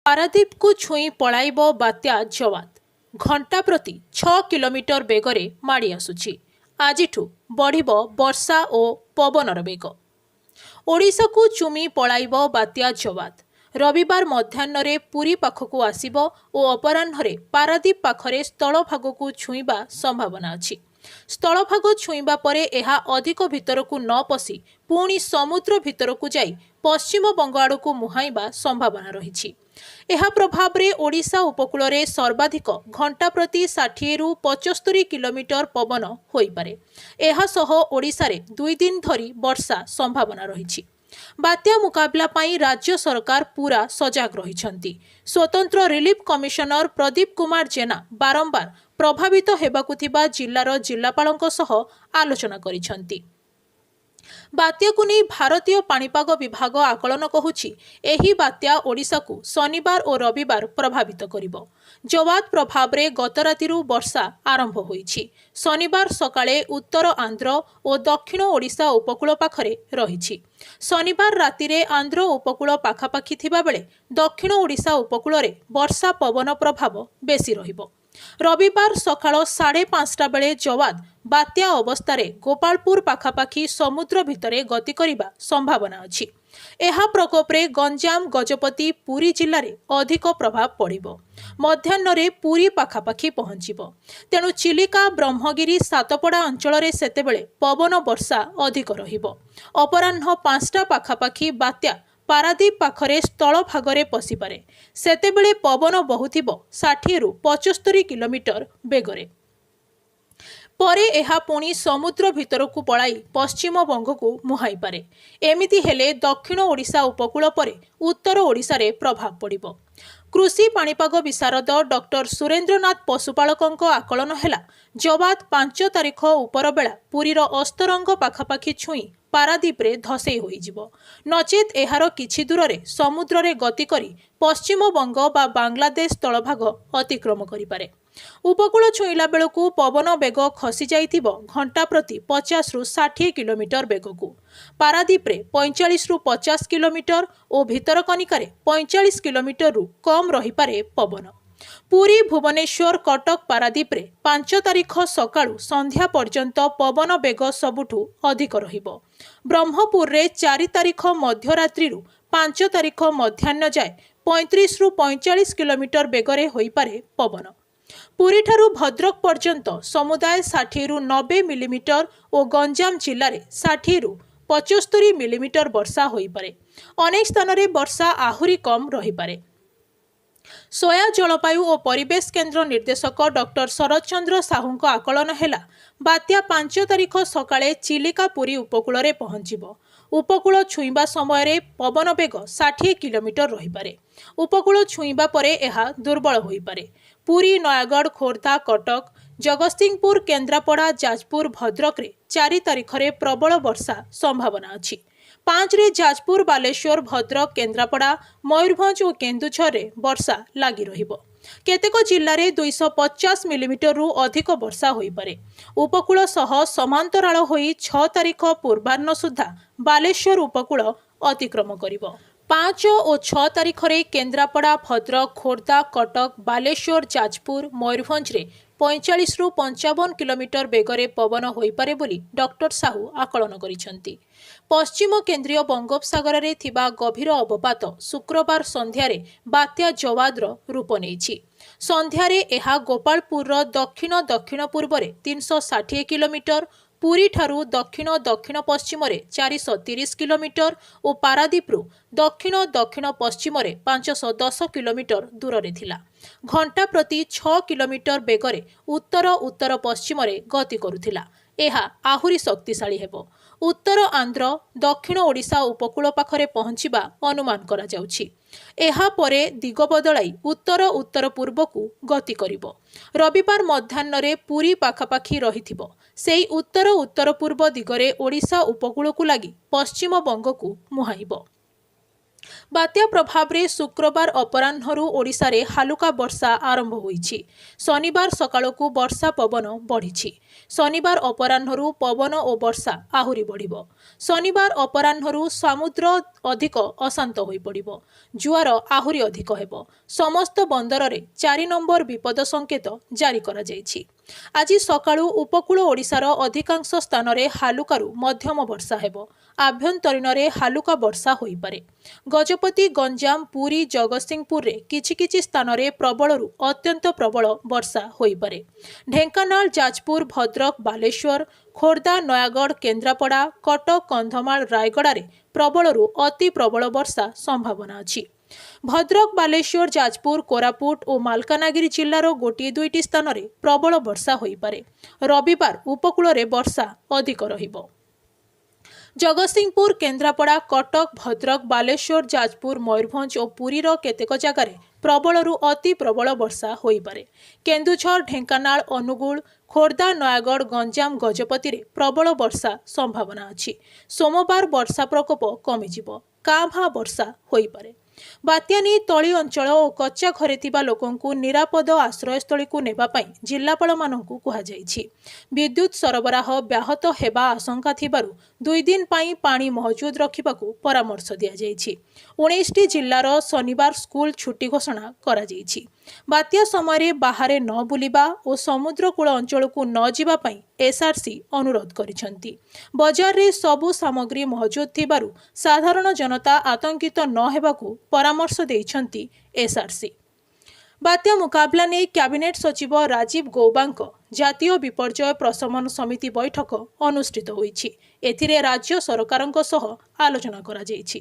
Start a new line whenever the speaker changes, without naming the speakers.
ପାରାଦୀପକୁ ଛୁଇଁ ପଳାଇବ ବାତ୍ୟା ଜୱାଦ। ଘଣ୍ଟା ପ୍ରତି 6 କିଲୋମିଟର ବେଗରେ ମାଡ଼ି ଆସୁଛି। ଆଜିଠୁ ବଢ଼ିବ ବର୍ଷା ଓ ପବନର ବେଗ। ଓଡ଼ିଶାକୁ ଚୁମି ପଳାଇବ ବାତ୍ୟା ଜୱାଦ। ରବିବାର ମଧ୍ୟାହ୍ନରେ ପୁରୀ ପାଖକୁ ଆସିବ ଓ ଅପରାହ୍ନରେ ପାରାଦୀପ ପାଖରେ ସ୍ଥଳଭାଗକୁ ଛୁଇଁବା ସମ୍ଭାବନା ଅଛି। ସ୍ଥଳଭାଗ ଛୁଇଁବା ପରେ ଏହା ଅଧିକ ଭିତରକୁ ନ ପଶି ପୁଣି ସମୁଦ୍ର ଭିତରକୁ ଯାଇ ପଶ୍ଚିମବଙ୍ଗ ଆଡ଼କୁ ମୁହାଁଇବା ସମ୍ଭାବନା ରହିଛି। ଏହା ପ୍ରଭାବରେ ଓଡ଼ିଶା ଉପକୂଳରେ ସର୍ବାଧିକ ଘଣ୍ଟା ପ୍ରତି 60ରୁ 75 କିଲୋମିଟର ପବନ ହୋଇପାରେ। ଏହାସହ ଓଡ଼ିଶାରେ 2 ଦିନ ଧରି ବର୍ଷା ସମ୍ଭାବନା ରହିଛି। ବାତ୍ୟା ମୁକାବିଲା ପାଇଁ ରାଜ୍ୟ ସରକାର ପୂରା ସଜାଗ ରହିଛନ୍ତି। ସ୍ୱତନ୍ତ୍ର ରିଲିଫ କମିଶନର ପ୍ରଦୀପ କୁମାର ଜେନା ବାରମ୍ବାର ପ୍ରଭାବିତ ହେବାକୁ ଥିବା ଜିଲ୍ଲାର ଜିଲ୍ଲାପାଳଙ୍କ ସହ ଆଲୋଚନା କରିଛନ୍ତି। ବାତ୍ୟାକୁ ନେଇ ଭାରତୀୟ ପାଣିପାଗ ବିଭାଗ ଆକଳନ କହୁଛି, ଏହି ବାତ୍ୟା ଓଡ଼ିଶାକୁ ଶନିବାର ଓ ରବିବାର ପ୍ରଭାବିତ କରିବ। ଜୱାଦ ପ୍ରଭାବରେ ଗତରାତିରୁ ବର୍ଷା ଆରମ୍ଭ ହୋଇଛି। ଶନିବାର ସକାଳେ ଉତ୍ତର ଆନ୍ଧ୍ର ଓ ଦକ୍ଷିଣ ଓଡ଼ିଶା ଉପକୂଳ ପାଖରେ ରହିଛି। ଶନିବାର ରାତିରେ ଆନ୍ଧ୍ର ଉପକୂଳ ପାଖାପାଖି ଥିବାବେଳେ ଦକ୍ଷିଣ ଓଡ଼ିଶା ଉପକୂଳରେ ବର୍ଷା ପବନ ପ୍ରଭାବ ବେଶୀ ରହିବ। ରବିବାର ସକାଳ 5:30 ବେଳେ ଜୱାଦ ବାତ୍ୟା ଅବସ୍ଥାରେ ଗୋପାଳପୁର ପାଖାପାଖି ସମୁଦ୍ର ଭିତରେ ଗତି କରିବା ସମ୍ଭାବନା ଅଛି। ଏହା ପ୍ରକୋପରେ ଗଞ୍ଜାମ, ଗଜପତି, ପୁରୀ ଜିଲ୍ଲାରେ ଅଧିକ ପ୍ରଭାବ ପଡ଼ିବ। ମଧ୍ୟାହ୍ନରେ ପୁରୀ ପାଖାପାଖି ପହଞ୍ଚିବ। ତେଣୁ ଚିଲିକା, ବ୍ରହ୍ମଗିରି, ସାତପଡ଼ା ଅଞ୍ଚଳରେ ସେତେବେଳେ ପବନ ବର୍ଷା ଅଧିକ ରହିବ। ଅପରାହ୍ନ 5ଟା ପାଖାପାଖି ବାତ୍ୟା ପାରାଦୀପ ପାଖରେ ସ୍ଥଳଭାଗରେ ପଶିପାରେ। ସେତେବେଳେ ପବନ ବହୁଥିବ 60ରୁ 75 କିଲୋମିଟର ବେଗରେ। ପରେ ଏହା ପୁଣି ସମୁଦ୍ର ଭିତରକୁ ପଳାଇ ପଶ୍ଚିମବଙ୍ଗକୁ ମୁହାଁଇପାରେ। ଏମିତି ହେଲେ ଦକ୍ଷିଣ ଓଡ଼ିଶା ଉପକୂଳ ପରେ ଉତ୍ତର ଓଡ଼ିଶାରେ ପ୍ରଭାବ ପଡ଼ିବ। କୃଷି ପାଣିପାଗ ବିଶାରଦ ଡକ୍ଟର ସୁରେନ୍ଦ୍ରନାଥ ପଶୁପାଳକଙ୍କ ଆକଳନ ହେଲା, ଜୱାଦ 5 ତାରିଖ ଉପରବେଳା ପୁରୀର ଅସ୍ତରଙ୍ଗ ପାଖାପାଖି ଛୁଇଁ ପାରାଦୀପରେ ଧସେଇ ହୋଇଯିବ, ନଚେତ୍ ଏହାର କିଛି ଦୂରରେ ସମୁଦ୍ରରେ ଗତି କରି ପଶ୍ଚିମବଙ୍ଗ ବା ବାଂଲାଦେଶ ସ୍ଥଳଭାଗ ଅତିକ୍ରମ କରିପାରେ। ଉପକୂଳ ଛୁଇଁଲା ବେଳକୁ ପବନ ବେଗ ଖସି ଯାଇଥିବ ଘଣ୍ଟା ପ୍ରତି 50ରୁ 60 କିଲୋମିଟର ବେଗକୁ। ପାରାଦୀପରେ 45ରୁ 50 କିଲୋମିଟର ଓ ଭିତରକନିକାରେ 45 କିଲୋମିଟରରୁ କମ୍ ରହିପାରେ ପବନ। ପୁରୀ, ଭୁବନେଶ୍ୱର, କଟକ, ପାରାଦୀପରେ 5 ତାରିଖ ସକାଳୁ ସନ୍ଧ୍ୟା ପର୍ଯ୍ୟନ୍ତ ପବନ ବେଗ ସବୁଠୁ ଅଧିକ ରହିବ। ବ୍ରହ୍ମପୁରରେ 4 ତାରିଖ ମଧ୍ୟରାତ୍ରିରୁ 5 ତାରିଖ ମଧ୍ୟାହ୍ନ ଯାଏ 35ରୁ 45 କିଲୋମିଟର ବେଗରେ ହୋଇପାରେ ପବନ। ପୁରୀଠାରୁ ଭଦ୍ରକ ପର୍ଯ୍ୟନ୍ତ ସମୁଦାୟ 60ରୁ 90 ମିଲିମିଟର ଓ ଗଞ୍ଜାମ ଜିଲ୍ଲାରେ 60ରୁ 75 ମିଲିମିଟର ବର୍ଷା ହୋଇପାରେ। ଅନେକ ସ୍ଥାନରେ ବର୍ଷା ଆହୁରି କମ୍ ରହିପାରେ। ସୋୟା ଜଳବାୟୁ ଓ ପରିବେଶ କେନ୍ଦ୍ର ନିର୍ଦ୍ଦେଶକ ଡକ୍ଟର ଶରତ ଚନ୍ଦ୍ର ସାହୁଙ୍କ ଆକଳନ ହେଲା, ବାତ୍ୟା 5 ତାରିଖ ସକାଳେ ଚିଲିକା ପୁରୀ ଉପକୂଳରେ ପହଞ୍ଚିବ। ଉପକୂଳ ଛୁଇଁବା ସମୟରେ ପବନ ବେଗ 60 କିଲୋମିଟର ରହିପାରେ। ଉପକୂଳ ଛୁଇଁବା ପରେ ଏହା ଦୁର୍ବଳ ହୋଇପାରେ। ପୁରୀ, ନୟାଗଡ଼, ଖୋର୍ଦ୍ଧା, କଟକ, ଜଗତସିଂହପୁର, କେନ୍ଦ୍ରାପଡ଼ା, ଯାଜପୁର, ଭଦ୍ରକରେ 4 ତାରିଖରେ ପ୍ରବଳ ବର୍ଷା ସମ୍ଭାବନା ଅଛି। 5ରେ ଯାଜପୁର, ବାଲେଶ୍ୱର, ଭଦ୍ରକ, କେନ୍ଦ୍ରାପଡ଼ା, ମୟୂରଭଞ୍ଜ ଓ କେନ୍ଦୁଝରରେ ବର୍ଷା ଲାଗି ରହିବ। କେତେକ ଜିଲ୍ଲାରେ 250 ମିଲିମିଟରରୁ ଅଧିକ ବର୍ଷା ହୋଇପାରେ। ଉପକୂଳ ସହ ସମାନ୍ତରାଳ ହୋଇ 6 ତାରିଖ ପୂର୍ବାହ୍ନ ସୁଦ୍ଧା ବାଲେଶ୍ୱର ଉପକୂଳ ଅତିକ୍ରମ କରିବ। 5 ଓ 6 ତାରିଖରେ କେନ୍ଦ୍ରାପଡ଼ା, ଭଦ୍ରକ, ଖୋର୍ଦ୍ଧା, କଟକ, ବାଲେଶ୍ୱର, ଯାଜପୁର, ମୟୂରଭଞ୍ଜରେ 45ରୁ 55 କିଲୋମିଟର ବେଗରେ ପବନ ହୋଇପାରେ ବୋଲି ଡକ୍ଟର ସାହୁ ଆକଳନ କରିଛନ୍ତି। ପଶ୍ଚିମ କେନ୍ଦ୍ରୀୟ ବଙ୍ଗୋପସାଗରରେ ଥିବା ଗଭୀର ଅବପାତ ଶୁକ୍ରବାର ସନ୍ଧ୍ୟାରେ ବାତ୍ୟା ଜୱାଦର ରୂପ ନେଇଛି। ସନ୍ଧ୍ୟାରେ ଏହା ଗୋପାଳପୁରର ଦକ୍ଷିଣ ଦକ୍ଷିଣ ପୂର୍ବରେ 360 କିଲୋମିଟର, ପୁରୀଠାରୁ ଦକ୍ଷିଣ ଦକ୍ଷିଣ ପଶ୍ଚିମରେ 430 କିଲୋମିଟର ଓ ପାରାଦୀପରୁ ଦକ୍ଷିଣ ଦକ୍ଷିଣ ପଶ୍ଚିମରେ 510 କିଲୋମିଟର ଦୂରରେ ଥିଲା। ଘଣ୍ଟା ପ୍ରତି 6 କିଲୋମିଟର ବେଗରେ ଉତ୍ତର ଉତ୍ତର ପଶ୍ଚିମରେ ଗତି କରୁଥିଲା। ଏହା ଆହୁରି ଶକ୍ତିଶାଳୀ ହେବ। ଉତ୍ତର ଆନ୍ଧ୍ର, ଦକ୍ଷିଣ ଓଡ଼ିଶା ଉପକୂଳ ପାଖରେ ପହଞ୍ଚିବା ଅନୁମାନ କରାଯାଉଛି। ଏହାପରେ ଦିଗ ବଦଳାଇ ଉତ୍ତର ଉତ୍ତର ପୂର୍ବକୁ ଗତି କରିବ। ରବିବାର ମଧ୍ୟାହ୍ନରେ ପୁରୀ ପାଖାପାଖି ରହିଥିବ। ସେଇ ଉତ୍ତର ଉତ୍ତର ପୂର୍ବ ଦିଗରେ ଓଡ଼ିଶା ଉପକୂଳକୁ ଲାଗି ପଶ୍ଚିମବଙ୍ଗକୁ ମୁହାଁଇବ। ବାତ୍ୟା ପ୍ରଭାବରେ ଶୁକ୍ରବାର ଅପରାହ୍ନରୁ ଓଡ଼ିଶାରେ ହାଲୁକା ବର୍ଷା ଆରମ୍ଭ ହୋଇଛି। ଶନିବାର ସକାଳକୁ ବର୍ଷା ପବନ ବଢ଼ିଛି। ଶନିବାର ଅପରାହ୍ନରୁ ପବନ ଓ ବର୍ଷା ଆହୁରି ବଢ଼ିବ। ଶନିବାର ଅପରାହ୍ନରୁ ସମୁଦ୍ର ଅଧିକ ଅଶାନ୍ତ ହୋଇପଡ଼ିବ। ଜୁଆର ଆହୁରି ଅଧିକ ହେବ। ସମସ୍ତ ବନ୍ଦରରେ 4 ନମ୍ବର ବିପଦ ସଙ୍କେତ ଜାରି କରାଯାଇଛି। ଆଜି ସକାଳୁ ଉପକୂଳ ଓଡ଼ିଶାର ଅଧିକାଂଶ ସ୍ଥାନରେ ହାଲୁକାରୁ ମଧ୍ୟମ ବର୍ଷା ହେବ। ଆଭ୍ୟନ୍ତରୀଣରେ ହାଲୁକା ବର୍ଷା ହୋଇପାରେ। ଗଜପତି, ଗଞ୍ଜାମ, ପୁରୀ, ଜଗତସିଂହପୁରରେ କିଛି କିଛି ସ୍ଥାନରେ ପ୍ରବଳରୁ ଅତ୍ୟନ୍ତ ପ୍ରବଳ ବର୍ଷା ହୋଇପାରେ। ଢେଙ୍କାନାଳ, ଯାଜପୁର, ଭଦ୍ରକ, ବାଲେଶ୍ୱର, ଖୋର୍ଦ୍ଧା, ନୟାଗଡ଼, କେନ୍ଦ୍ରାପଡ଼ା, କଟକ, କନ୍ଧମାଳ, ରାୟଗଡ଼ାରେ ପ୍ରବଳରୁ ଅତି ପ୍ରବଳ ବର୍ଷା ସମ୍ଭାବନା ଅଛି। ଭଦ୍ରକ, ବାଲେଶ୍ୱର, ଯାଜପୁର, କୋରାପୁଟ ଓ ମାଲକାନଗିରି ଜିଲ୍ଲାର ଗୋଟିଏ ଦୁଇଟି ସ୍ଥାନରେ ପ୍ରବଳ ବର୍ଷା ହୋଇପାରେ। ରବିବାର ଉପକୂଳରେ ବର୍ଷା ଅଧିକ ରହିବ। ଜଗତସିଂହପୁର, କେନ୍ଦ୍ରାପଡ଼ା, କଟକ, ଭଦ୍ରକ, ବାଲେଶ୍ୱର, ଯାଜପୁର, ମୟୂରଭଞ୍ଜ ଓ ପୁରୀର କେତେକ ଜାଗାରେ ପ୍ରବଳରୁ ଅତି ପ୍ରବଳ ବର୍ଷା ହୋଇପାରେ। କେନ୍ଦୁଝର, ଢେଙ୍କାନାଳ, ଅନୁଗୁଳ, ଖୋର୍ଦ୍ଧା, ନୟାଗଡ଼, ଗଞ୍ଜାମ, ଗଜପତିରେ ପ୍ରବଳ ବର୍ଷା ସମ୍ଭାବନା ଅଛି। ସୋମବାର ବର୍ଷା ପ୍ରକୋପ କମିଯିବ। କାଁ ଭାଁ ବର୍ଷା ହୋଇପାରେ। ବାତ୍ୟା ନେଇ ତଳି ଅଞ୍ଚଳ ଓ କଚ୍ଚା ଘରେ ଥିବା ଲୋକଙ୍କୁ ନିରାପଦ ଆଶ୍ରୟସ୍ଥଳୀକୁ ନେବା ପାଇଁ ଜିଲ୍ଲାପାଳମାନଙ୍କୁ କୁହାଯାଇଛି। ବିଦ୍ୟୁତ୍ ସରବରାହ ବ୍ୟାହତ ହେବା ଆଶଙ୍କା ଥିବାରୁ 2 ଦିନ ପାଇଁ ପାଣି ମହଜୁଦ ରଖିବାକୁ ପରାମର୍ଶ ଦିଆଯାଇଛି। 19ଟି ଜିଲ୍ଲାର ଶନିବାର ସ୍କୁଲ ଛୁଟି ଘୋଷଣା କରାଯାଇଛି। ବାତ୍ୟା ସମୟରେ ବାହାରେ ନ ବୁଲିବା ଓ ସମୁଦ୍ରକୂଳ ଅଞ୍ଚଳକୁ ନ ଯିବା ପାଇଁ ଏସ୍ଆର୍ସି ଅନୁରୋଧ କରିଛନ୍ତି। ବଜାରରେ ସବୁ ସାମଗ୍ରୀ ମହଜୁଦ ଥିବାରୁ ସାଧାରଣ ଜନତା ଆତଙ୍କିତ ନ ହେବାକୁ ପରାମର୍ଶ ଦେଇଛନ୍ତି ଏସ୍ଆର୍ସି। ବାତ୍ୟା ମୁକାବିଲା ନେଇ କ୍ୟାବିନେଟ୍ ସଚିବ ରାଜୀବ ଗୌବାଙ୍କ ଜାତୀୟ ବିପର୍ଯ୍ୟୟ ପ୍ରଶମନ ସମିତି ବୈଠକ ଅନୁଷ୍ଠିତ ହୋଇଛି। ଏଥିରେ ରାଜ୍ୟ ସରକାରଙ୍କ ସହ ଆଲୋଚନା କରାଯାଇଛି।